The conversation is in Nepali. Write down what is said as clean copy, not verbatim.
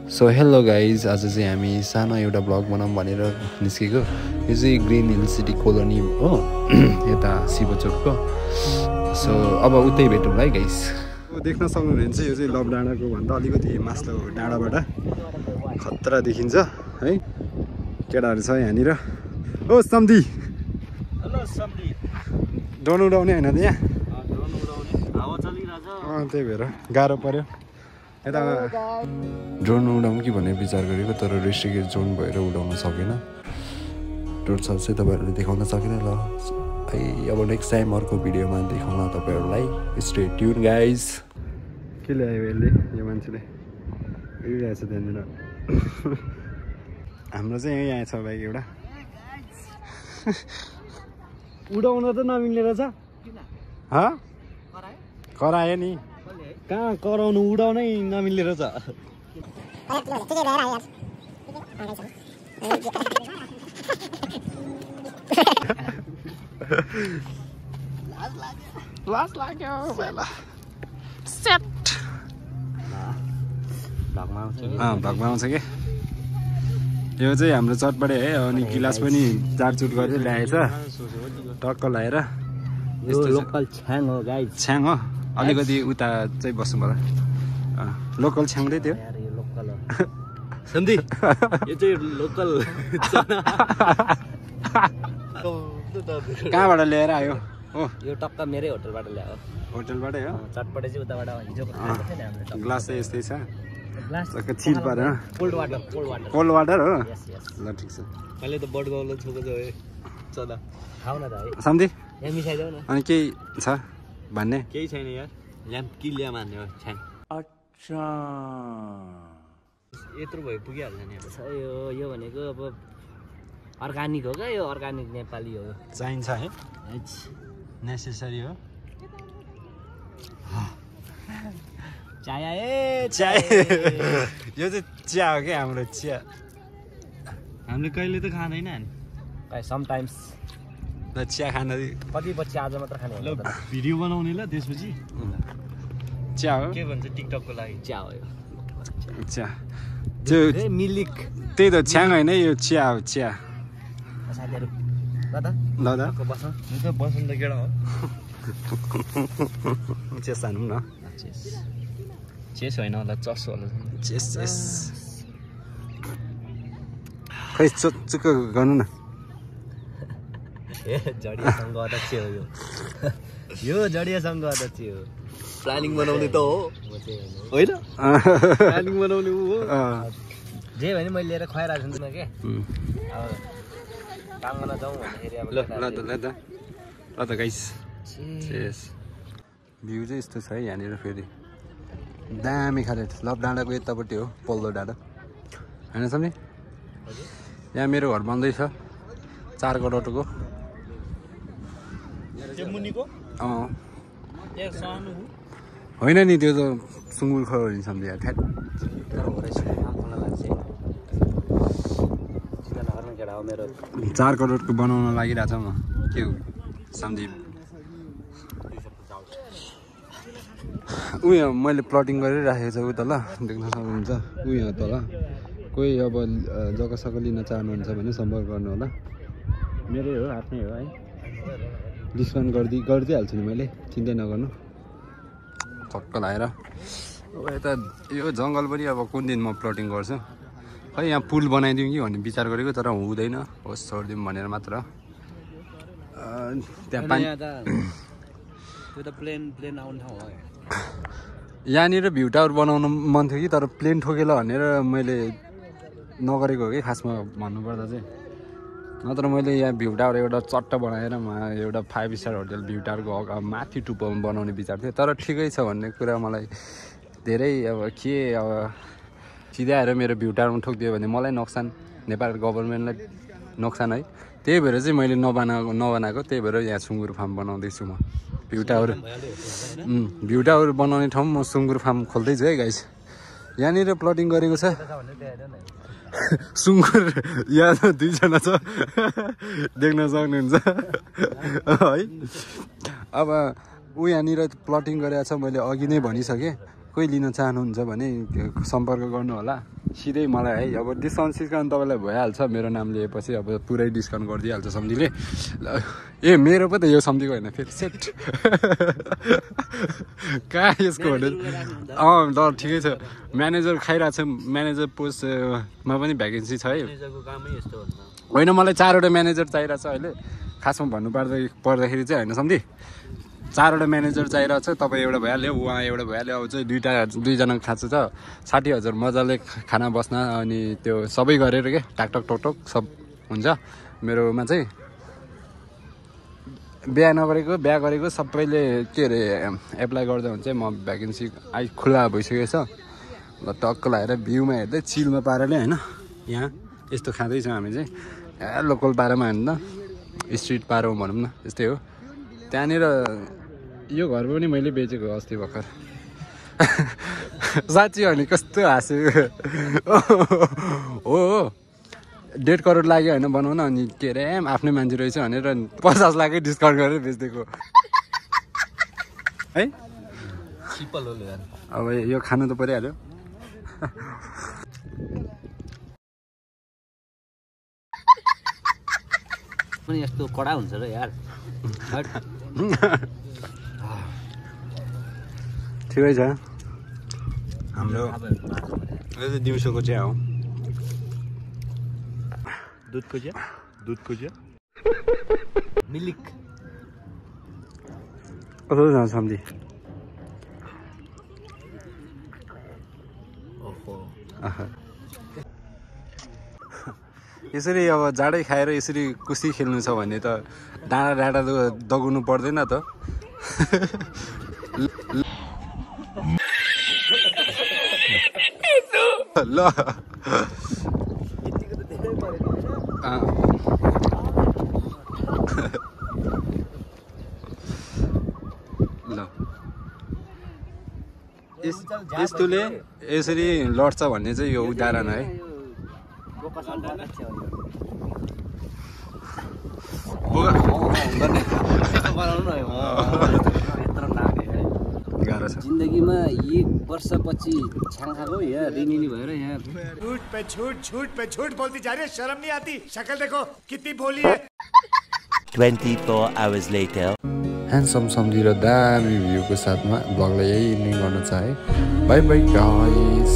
सो हेलो गाइज, आज चाहिँ हामी सानो एउटा ब्लग बनाऊँ भनेर निस्केको। यो चाहिँ ग्रिन हिल सिटी कोलोनी हो, यता शिवचोकको। सो अब उतै भेटौँ है गाइज। देख्न सक्नुहुन्छ यो चाहिँ लभ डाँडाको भन्दा अलिकति मास्लो डाँडाबाट खतरा देखिन्छ है। केटाहरू छ यहाँनिर। ओ सम्धी, हेलो सम्धी। ड्रोन उडाउने होइन त यहाँ? ड्रोन उडाउने हावा चलिरहेछ। त्यही भएर गाह्रो पर्यो। यता ड्रोन उडाउँ कि भनेर विचार गरेको, तर रेस्ट्रिक्टेड जोन भएर उडाउन सकेन। टोटल चाहिँ तपाईँहरूले देखाउन सकेन। ल है, अब नेक्स्ट टाइम अर्को भिडियोमा देखाउन तपाईँहरूलाई। Stay tune guys. के ल्यायो यसले? यो मान्छेले हेरिरहेछ त्यहाँनिर। हाम्रो चाहिँ यहाँ छ बाइक एउटा। उडाउन त नमिल्ने रहेछ। करायो नि। कहाँ कराउनु, उडाउनै नमिल्ने रहेछ। लाज लाग्यो बेला। सेट भगमा आउँछ कि। यो चाहिँ हाम्रो चटपटे है। अनि गिलास पनि चारचुट गरेर ल्याएछ टक्क लाएर। लोकल छ्याङ हो गाइस। छ्याङ हो, अलिकति उता चाहिँ बस्नु पर्यो। लोकल छ्याङदै थियो। सन्धी, यो चाहिँ लोकल। कहाँबाट ल्याएर आयो? हो, यो टक्क मेरै होटलबाट ल्यायो। होटलबाटै हो। चटपटे चाहिँ उताबाट हिजो ग्लास चाहिँ यस्तै छ। ग्लास चिल पारेर कोल्ड वाटर। कोल्ड वाटर हो। ल ठिक छ। अहिले त बड गाउँले छोको छ है। चला खाऊ न त है। सम्झी यहाँ मिसाइदेऊ न। अनि केही छ भन्ने? केही छैन यार। ल्याम्प कि ल्या मान्ने हो छ्याङ। अच्छा, यत्रो भयो पुगिहाल्छ नि। यो भनेको अब अर्ग्यानिक हो क्या। यो अर्ग्यानिक नेपाली हो। चाहिन्छ है, नेसेसरी हो। चाया चिया। यो चाहिँ चिया हो क्या हाम्रो चिया। हामीले कहिले त खाँदैन नि। समटाइम्स ल चिया खान कति पछि आज मात्र खाने। ल भिडियो बनाउने ल त्यसपछि चिया हो। के भन्छ टिकटकको लागि चिया हो यो। चिया त्यो मिल्क। त्यही त छ्याङ होइन, यो चिया हो चिया। साथीहरू ल त बसौँ। म त बसौँ त केटा हो। चेस हानौँ न। चेस होइन होला, चस होला। चेस खै चुक्क गर्नु न। जडियासँग अध्यक्ष हो यो। यो जडियासँग अध्यक्ष हो। प्लानिङ बनाउने त हो होइन? प्लानिङ बनाउने ऊ हो। जे भने मैले लिएर खुवाइरहेको छु नि के। अब काम गर्न जाउँ भन्दाखेरि अब ल त गाइस। चेस भ्यू चाहिँ यस्तो छ है यहाँनिर। फेरि दामी खाले लभ डाँडाको यतापट्टि हो पल्लो डाँडा होइन सम्झी? यहाँ मेरो घर बन्दैछ 4 करोडको। होइन नि, त्यो त सुँगुर खरो सम्झिया ठ्याक। 4 करोडको बनाउन लागिरहेछ म। के हो सम्झी? उयो मैले प्लटिङ गरिराखेको छ उता। ल देख्न सक्नुहुन्छ उयो तल। कोही अब जग्गा सग्गा लिन चाहनुहुन्छ भने सम्पर्क गर्नु होला। मेरै हो, आफ्नै हो है। डिस्काउन्ट गरिदिइहाल्छु नि मैले, चिन्ता नगर्नु। चक्क लाएर अब यता यो जङ्गल पनि अब कुन दिन म प्लटिङ गर्छु खै। यहाँ पुल बनाइदिउँ कि भन्ने विचार गरेको, तर हुँदैन। होस् छोडिदिउँ भनेर मात्र। त्यहाँ पानी यहाँनिर भ्यू टावर बनाउनु मन थियो कि, तर प्लेन ठोकेला भनेर मैले नगरेको हो कि खासमा भन्नुपर्दा चाहिँ। नत्र मैले यहाँ भ्यू टावर एउटा चट्ट बनाएर एउटा 5 स्टार होटल भ्यू टावरको माथि टुप्पोमा बनाउने विचार थियो। तर ठिकै छ भन्ने कुरा मलाई धेरै अब के, अब सिधै आएर मेरो भ्यू टावरमा ठोकिदियो भने मलाई नोक्सान, नेपाल गभर्मेन्टलाई नोक्सान है। त्यही भएर चाहिँ मैले नबनाएको। त्यही भएर यहाँ सुँगुर फार्म बनाउँदैछु म। भ्यू टावर बनाउने ठाउँ म सुँगुर फार्म खोल्दैछु है गाइस। यहाँनिर प्लटिङ गरेको छ। सुँगुर यहाँ 2 जना छ देख्न सक्नुहुन्छ है। अब ऊ यहाँनिर प्लटिङ गरेको छ। मैले अघि नै भनिसकेँ। कोही लिन चाहनुहुन्छ भने सम्पर्क गर्नु होला। सिधै मलाई है अब डिस्काउन्ट सिस्काउन्ट तपाईँलाई भइहाल्छ मेरो नाम लिएपछि अब पुरै डिस्काउन्ट गरिदिइहाल्छ सम्झीले ए मेरो पो त यो सम्झीको होइन फेरि सेट कहाँ यसको भने ल ठिकै छ म्यानेजर खाइरहेको छ म्यानेजर पोस्टमा पनि भ्याकेन्सी छ है होइन मलाई 4वटा म्यानेजर चाहिरहेको छ अहिले खासमा पर्दाखेरि चाहिँ होइन सम्झी 4वटा म्यानेजर चाहिरहेको छ तपाईँ एउटा भइहाल्यो उहाँ एउटा भइहाल्यो अब चाहिँ दुईजनाको खाँचो छ 60,000 मजाले खाना बस्न अनि त्यो सबै गरेर के टाकटक टकटक सब हुन्छ मेरोमा चाहिँ बिहा गरेको सबैले के अरे एप्लाई गर्दा हुन्छ म भ्याकेन्सी खुला भइसकेको छ ल टक्क लगाएर भ्यूमा हेर्दै चिलमा पाराले होइन यहाँ यस्तो खाँदैछौँ हामी चाहिँ लोकल पारामा होइन स्ट्रिट पारो भनौँ न त्यस्तै हो त्यहाँनिर यो घर पनि मैले बेचेको अस्ति भर्खर साँच्ची हो नि कस्तो हाँस्यो हो 1.5 करोड लाग्यो होइन बनाउन अनि के अरे आफ्नै मान्छे रहेछ भनेर 50 लाखै डिस्काउन्ट गरेर बेचिदिएको है अब यो खानु त परिहाल्यो पनि यस्तो कडा हुन्छ र यार ठिकै छ हाम्रो दिउँसोको चाहिँ हो दुधको चिया मिल्क कस्तो छ सम्झी यसरी अब जाडै खाएर यसरी कुस्ती खेल्नु छ भने त डाँडा दगाउनु पर्दैन त ल ल यस्तोले यसरी लड्छ भन्ने चाहिँ यो उदाहरण है जिन्दगीमा 1 वर्षपछि छ्याङ खाएको यहाँ रिनिनी भएर यहाँ झूठ पे झूठ बोलती जा रही है शर्म नहीं आती शक्ल देखो कितनी भोली है 24 hours later ह्यान्डसम सम्झी र दामी भ्यूको साथमा ब्लगलाई यही इन्डिङ गर्न चाहे बाई बाई गाइस